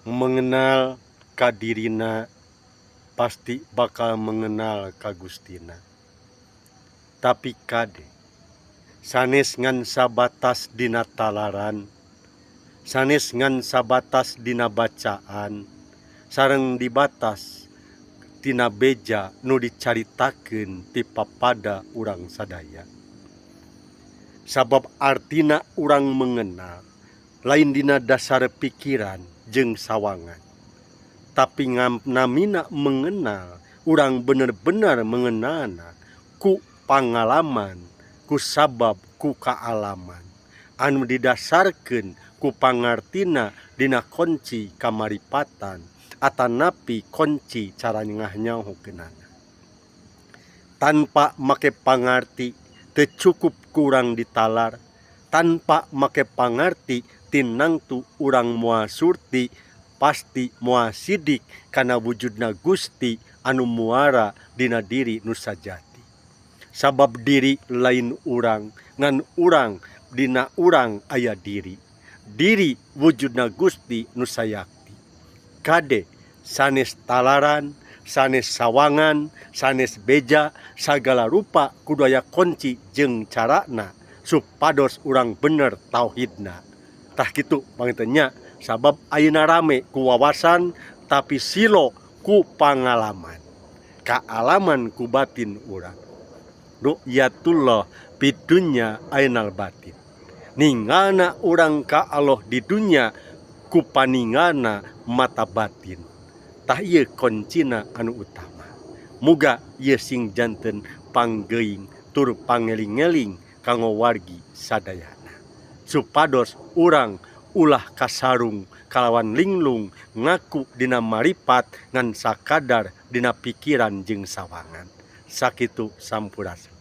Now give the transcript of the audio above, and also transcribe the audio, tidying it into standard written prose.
Mengenal ka dirina pasti bakal mengenal ka Gustina. Tapi kade sanes ngan sabatas dina talaran, sanes ngan sabatas dina bacaan, sareng dibatas tina beja nu dicaritakeun ti papada urang sadaya. Sabab artina urang mengenal lain dina dasar pikiran jeung sawangan, tapi namina mengenal urang bener-bener mengenalna ku pangalaman, ku sabab ku kaalaman anu didasarkeun ku pangartina dina kunci kamaripatan atanapi kunci cara nyahokeunana. Tanpa make pangarti teu cukup kurang ditalar, tanpa make pangarti tinangtu urang moal surti, pasti moal sidik kana wujudna Gusti anu muara dina diri nu sajati. Sabab diri lain urang, ngan urang dina urang aya diri. Diri wujudna Gusti nu sayakti. Kade sanes talaran, sanes sawangan, sanes beja, sagala rupa kudu aya kunci jeung carana supados urang bener tauhidna. Tah kitu panginten nya, sabab ayeuna rame ku wawasan tapi silo ku pangalaman. Kaalaman ku batin urang. Ru'yatullah fid dunya ainal batin. Ningalna urang ka Allah di dunya ku paningalna mata batin. Tah ieu kuncina anu utama. Muga ieu sing janten panggeuing tur pangeling-eling kanggo wargi sadayana. Supados urang ulah kasarung kalawan linglung ngaku dina maripat ngan sakadar dina pikiran jeung sawangan. Sakitu, sampurasun.